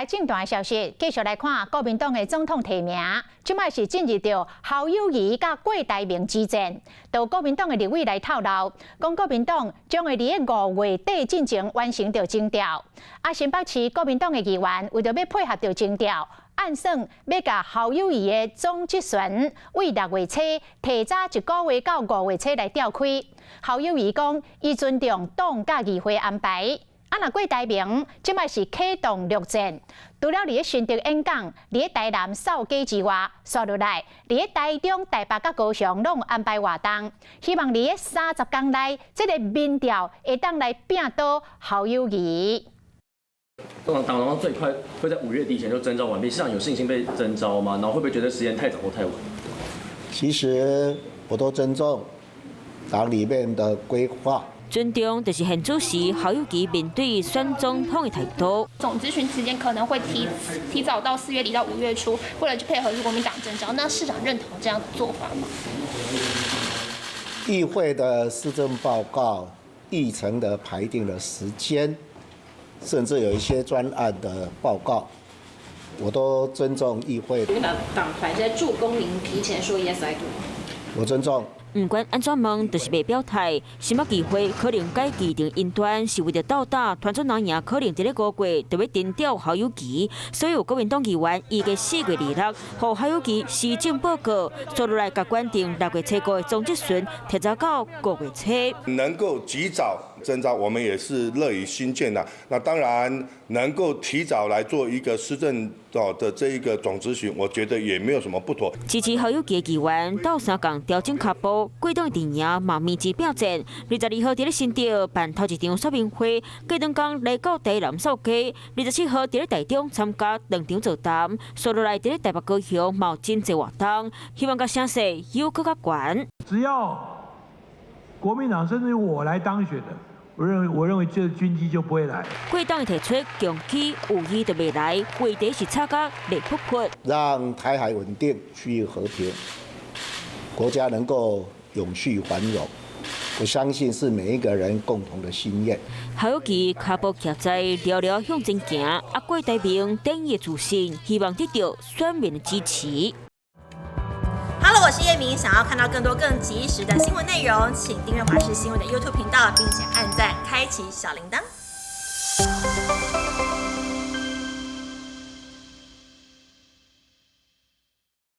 來政壇的消息，繼續來看國民黨的總統提名，這擺是進入著侯友宜佮郭台銘之戰。就國民黨的立委來透露，講國民黨將會佇5月底進前完成著徵調。啊，新北市國民黨的議員為著欲配合著徵調，暗算欲共侯友宜的總質詢為6月初提早一個月到5月初來調開。侯友宜講，伊尊重黨佮議會安排。啊，若郭台銘這擺是啟動陸戰，除了佇咧新竹演講，佇咧台南掃街之外，紲落來佇咧台中、台北佮高雄攏安排活動，希望佇咧30工內，這个民調會當來摒倒侯友宜。黨黨最快會在5月底前就徵召完畢，市長有信心被徵召嗎？然後會不會覺得時間太早或太晚？其實我都尊重黨裡面的規劃。尊重就是現主席侯友宜面對選總統的態度。總質詢時間可能會提早到4月底到5月初，為了去配合國民黨徵召，那市長認同這樣的做法嗎？議會的施政報告、議程的排定的時間，甚至有一些專案的報告，我都尊重議會。國民黨黨團在助攻您提前說 yes I do。我尊重。毋管按怎問，就是袂表態。新北議會可能改期定雲端，是為著鬥膽，團總人贏，可能佇咧5月就欲徵調侯友宜。所有國民黨議員預計4月26，予侯友宜施政報告，紲落來共決定6月初五的總質詢提早到5月初。能夠及早徵召，我們也是樂於欣見的。那當然能夠提早來做一個施政的這一個總質詢，我覺得也沒有什麼不妥。支持侯友宜的議員鬥相共調整跤步，郭黨陣營嘛密集拼戰。22號佇咧新竹辦頭一場說明會，過兩工來到台南掃街，27號佇咧台中參加兩場座談，紲落來佇咧台北高雄嘛有真濟活動，希望共聲勢猶閣較懸。只要國民黨甚至於我來當選的，我認為這軍機就不會來。郭黨提出共機有意就袂來，話題是炒甲熱撲撲。讓台海穩定、區域和平，國家能夠永續繁榮，我相信是每一個人共同的心願。侯友宜跤步徛在蹩蹩向前行，啊，郭台銘展現自信，希望得到選民的支持。 Hello，我是葉明，想要看到更多更及時的新聞內容，請訂閱華視新聞的 YouTube 頻道，並且按讚，開啟小鈴鐺。